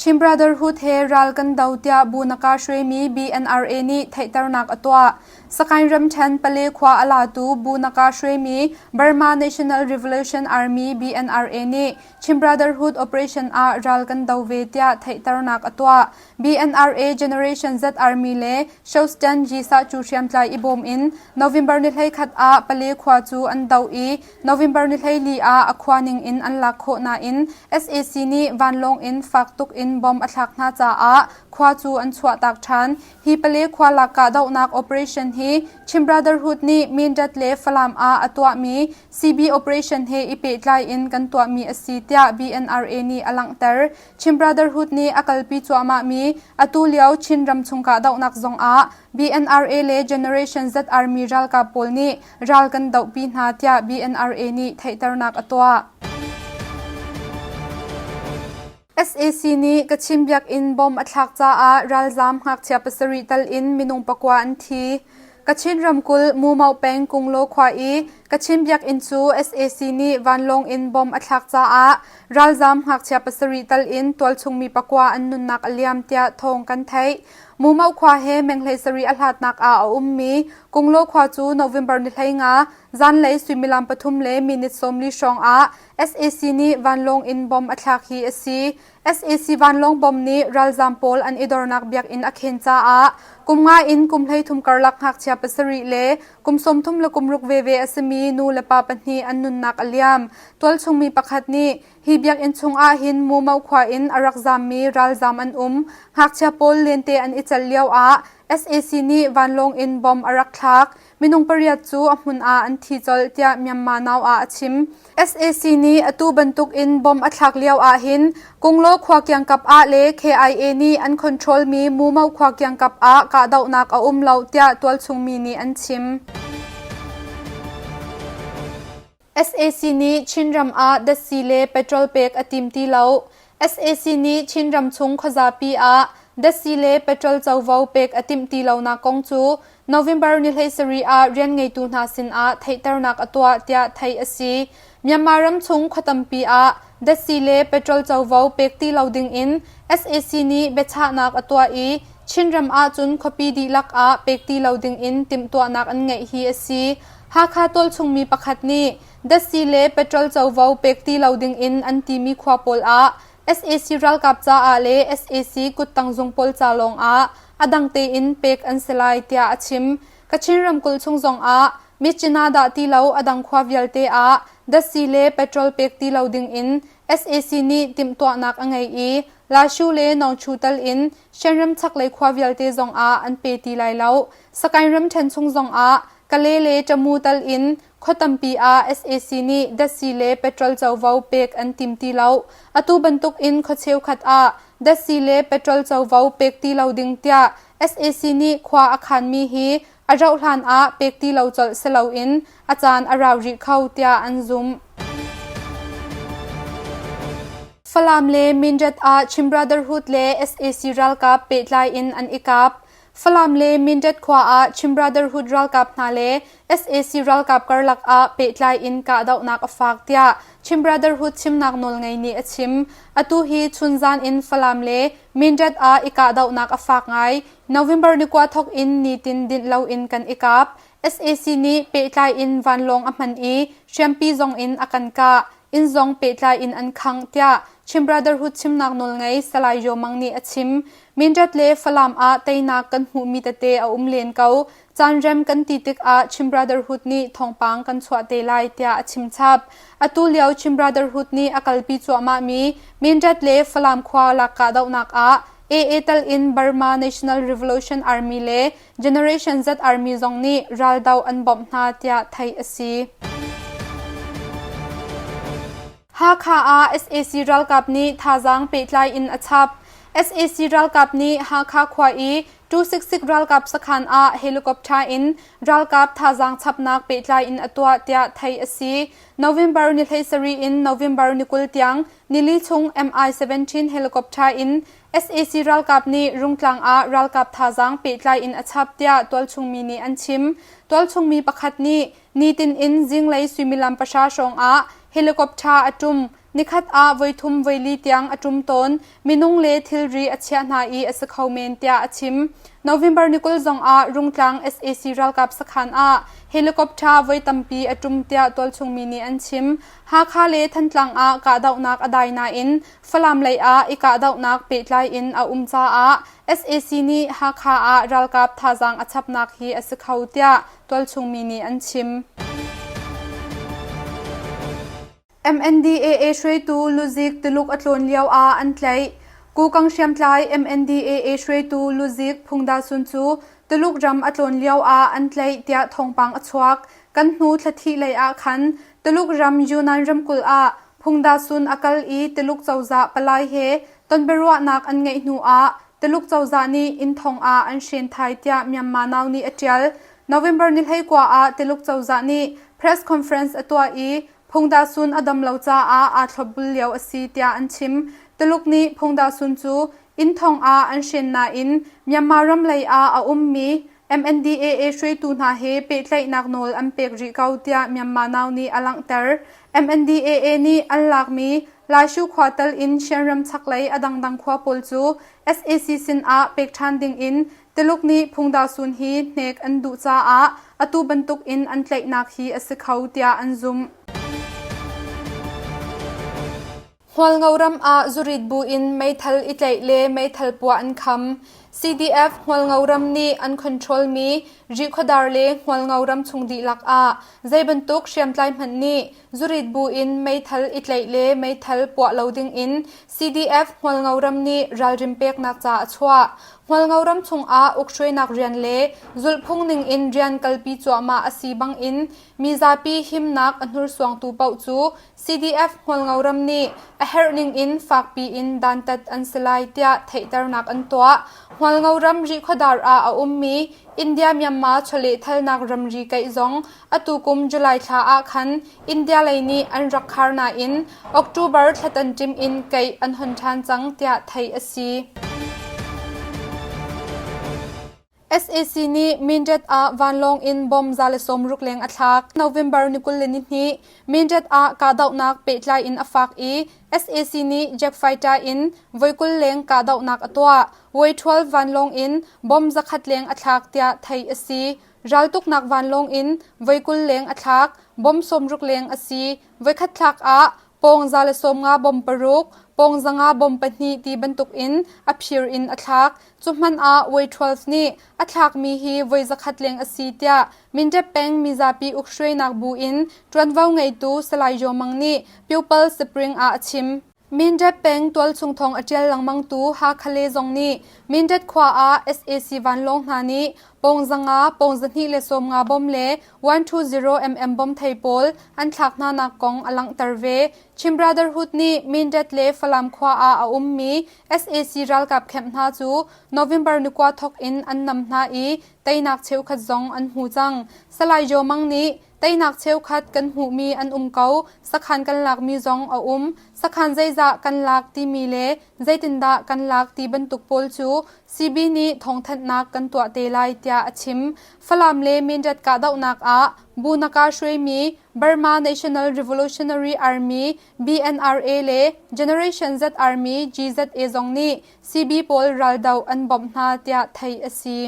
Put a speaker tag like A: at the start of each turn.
A: Chin Brotherhood he ral kan do tiah Bunaka hruaimi BNRA nih theihternak a tuah. Sakaing ramṭhen Pale khua a latu Bunaka hruaimi Burma National Revolution Army BNRA nih Chin Brotherhood operation ah ral kan do ve tiah theihternak a tuah. BNRA Generation Z Army le Shostan Jisa cu hriamtlai i bawm in November ni 11 ah Pale khua cu an doh i November ni 14 ah a khua ning in an lak khawh nain sac nih vanlawng in fak tuk in bomb a thlak hna caah khua cu an chuahtak ṭhan. Hi Pale khua lak kahdohnak operation hi Chin Brotherhood nih Mindat le Falam ah a tuahmi CB operation he i pehtlai in kan tuahmi a si tiah BNRA nih a langhter. Chin Brotherhood nih a kalpi cuahmahmi atu lio Chin ramchung kahdohnak zong ah BNRA le Generation Z Army ralkap pawl nih ral kan dohpi hna tiah BNRA nih theihternak a tuah. Sac nih Kachin biakinn bomb a thlak caah ralzaam ngakchia pasarih tal in minung pakua an thi. Kachin ramkulh Mumoh peng Kunglaw khua i Kachin biakinn cu sac nih vanlawng in bomb a thlak caah ralzaam ngakchia pasarih tal in tualchung mi pakua an nunnak a liam tiah thawng kan theih. Mumoh khua he meng 17 a hlatnak ah a ummi Kunglaw khua cu November ni 15 zanlei suimilam pathum le minute 40 hrawng ah sac nih vanlawng in bomb a thlak hi a si. Sac vanlawng bomb nih ralzaam pawl an i dornak biakinn a khen caah kum nga in kum 13 karlak ngakchia pasarih le kum 30 le kum ruk veve a simi nu le pa pahnih an nunnak a liam. Tualchung mi pakhat nih hi biakinn chung ah hin Mumo khua in a rak zaammi ralzaam an um. Ngakchia pawl lente an i celh lio ah sac nih vanlawng in bomb a rak thlak. Minung pariat cu a hmun ah an thi colh tiah Myanmar Now ah a chim. Sac nih atu bantuk in bomb a thlak lio ahhin Kunglaw khua kiangkap ah le KIA nih an control mi Mumo khua kiangkap ah kahdohnak a um lo tiah tualchung mi nih an chim. Sac nih Chinram ah datsi le petrol pek a tim ti lo. Sac nih Chinram chung khuazapi ah datsi le petrol covo pek a timh ti lonak kong cu November ni 17 ah rianngeitu hna sinah theihternak a tuah tiah theih a si. Myanmar ram chung khua tampi ah datsi le petrol covo pek ti lo dingin sac nih biachahnak a tuah i Chinram ahcun khuapi dihlak ah pek ti lo dingin timhtuahnak an ngeih hi a si. Hakha tualchungmi pakhat nih datsi le petrol covo pek ti lo dingin an timi khua pawl ah sac ralkap caah le sac kuttang zung pawl ca lawng ah a dang tein pek an si lai tiah a chim. Kachin ramkulh chung zong ah Myitkyina dah ti lo a dang khua vialte ah datsi le petrol pek ti lo dingin sac nih timhtuahnak a ngei i Lashu le Nongchu tal in Shan chaklei khua vialte zong ah an pe ti lai lo. Sakaing ramṭhen chung zong ah Kale le Tamu tal in khua tampi ah sac nih datsi le petrol covo pek an tim ti lo. Atu bantuk in khua cheukhat ah datsi le petrol covo pek ti lo ding tiah sac nih khua a khanmi hi a rauh hlan ah pek ti lo colh si loin a caan a rau rih kho tiah an zumh. Falam le Mindat ah Chin Brotherhood le sac ralkap pehtlai in an i kap. Falam le Mindat khua ah Chin Brotherhood ralkap hna le sac ralkap karlak ah pehtlai in kahdohnak a fak tiah Chin Brotherhood chimnak nawlngei nih a chim. Atu hi chunzan in Falam le Mindat ah i kahdohnak a fak ngai. November ni kua thawk in nitin dinh loin kan i kap. Sac nih pehtlai in vanlawng a hman i hriampi zong in a kan kah. Inn zong pehtlai in an khangh tiah Chin Brotherhood chimnak nawlngei Salai Yaw Mang nih a chim. Mindat le Falam ah teinak kan hmuhmi tete a um len ko. Caanrem kan ti tikah Chin Brotherhood nih thawngpang kan chuah te lai tiah a chim chap. Atu lio Chin Brotherhood nih a kalpi cuahmahmi Mindat le Falam khua lak kahdohnak ah AA tal in Burma National Revolution Army le Generation Z Army zong nih raldoh an bawmh hna tiah theih a si. Hakha ah sac ralkap nih thazaang pehtlai in a chap. Sac ralkap nih Hakha khua i 266 ralkap sakhan ah helicopter in ralkap thazaang chapnak pehtlai in a tuah tiah theih a si. November ni 17 in November ni 20 tiang nili chung Mi-17 helicopter in Sac ralkap nih Rungtlang ah ralkap thazaang pehtlai in a chap tiah tualchung mi nih an chim. Tualchung mi pakhat nih nitin in zinglei suimilam pahra hrawng ah helicopter a ṭum. Nikhat ah voithum voili tiang a ṭum tawn. Minung le thilri a chiah hna i a si kho men tiah a chim. November ni 20 zong ah Rungtlang sac ralkap sakhan ah helicopter voi tampi a ṭum tiah tualchung mi nih an chim. Hakha le Thantlang ah kahdohnak a dai nain Falam lei ah i kahdohnak pehtlai in a um caah sac nih Hakha ah ralkap thazaang a chapnak hi a si kho tiah tualchung mi nih an chim. MNDAA hruaitu Luzik Tuluk a tlawn lio ah an tlaih. Kukang hriamtlai MNDAA hruaitu Luzik Phungdasun cu Tuluk ram a tlawn lio ah an tlaih tiah thawngpang a chuak. Kan hnu thlathih lei ah khan Tuluk ram Yunnan ramkulh ah Phungdasun a kal i Tuluk cozah palai he tonbiaruahnak an ngeih hnu ah Tuluk cozah nih inn thong ah an hren thai tiah Myanmar Now nih a ṭial. November ni 19 ah Tuluk cozah nih press conference a tuah i Phungdasun a dam lo caah aa thlopbul lio a si tiah an chim. Tuluk nih Phungdasun cu inn thong ah an hren nain Myanmar ram lei ah a ummi MNDAA hruaitu hna he pehtlaihnak nawl an pek rih ko tiah Myanmar Now nih a langhter. MNDAA nih an lakmi Laishu khua tal in Shan chaklei a dangdang khua pawl cu sac sinah pek ṭhan ding in Tuluk nih Phungdasun hi hnek an duh caah atu bantuk in an tlaihnak hi a si kho tiah an zumh. Hualngo ram ah zurit bu in meithal i tlaih le meithal puah an kham. CDF Hualngo ram nih an control mi Rihkhawdar le Hualngo ram chung dihlak ah zei bantuk hriamtlai hmanh nih zurit bu in meithal i tlaih le meithal puah lo ding in CDF Hualngo ram nih ralrin peknak ca a chuah. Hualngo ram chungah ukhruainak rian le zulhphung ning in rian kalpi cuahmah a si bang in mizapi himnak a hnursuangtu paoh cu CDF Hualngo ram nih a herh ning in fakpi in dantat an si lai tiah theihternak an tuah. Hualngo ram Rihkhawdar ah a ummi India-Myanmar chawlehthalnak ramri kaih zong atu kum July thla ah khan India lei nih an rak khar nain October thla tanṭim in kaih an hon ṭhan cang tiah theih a si. Sac nih Mindat ah vanlawng in bomb 160 leng a thlak. November ni 22 Mindat ah kahdohnak pehtlai in a fak i sac nih jet fighter in voi 20 leng kahdohnak a tuah. Voi 12 vanlawng in bomb zakhat leng a thlak tiah theih a si. Raltuknak vanlawng in voi 20 leng a thlak, bomb 60 leng a si. Voikhat thlak ah pawng 150 bomb paruk, pawng 500 bomb pahnih ti bantuk in a phir in a thlak. Cu hmanh ah Way 12 nih a thlakmi hi voi zakhat leng a si tiah Mindat peng mizapi ukhruainak bu in ṭuanvo ngeitu Salai Yaw Mang nih Pupil Spring ah a chim. Mindat peng tualchung thawng a ṭial lengmangtu Hakha zong nih Mindat khua ah sac vanlawng hna nih pawng 500, pawng 250 bom le 120mm bom thei pawl an thlak hnanak kong a langhter ve. Chin Brotherhood nih Mindat le Falam khua ah a ummi sac ralkap camp hna cu November ni kua thawk in an nam hna i teinak cheukhat zong an hmu cang. Salai Yaw Mang nih teinak cheukhat kan hmuhmi an um ko, sakhan kan lakmi zong a um. Sakhan zeizah kan lak timi le zeitindah kan lak ti bantuk pawl cu CB nih thawngthanhnak kan tuah te lai tiah a chim. Falam le Mindat kahdohnak ah Bunaka hruaimi Burma National Revolutionary Army BNRA le Generation Z Army GZA zong nih CB pawl raldoh an bawmh hna tiah theih a si.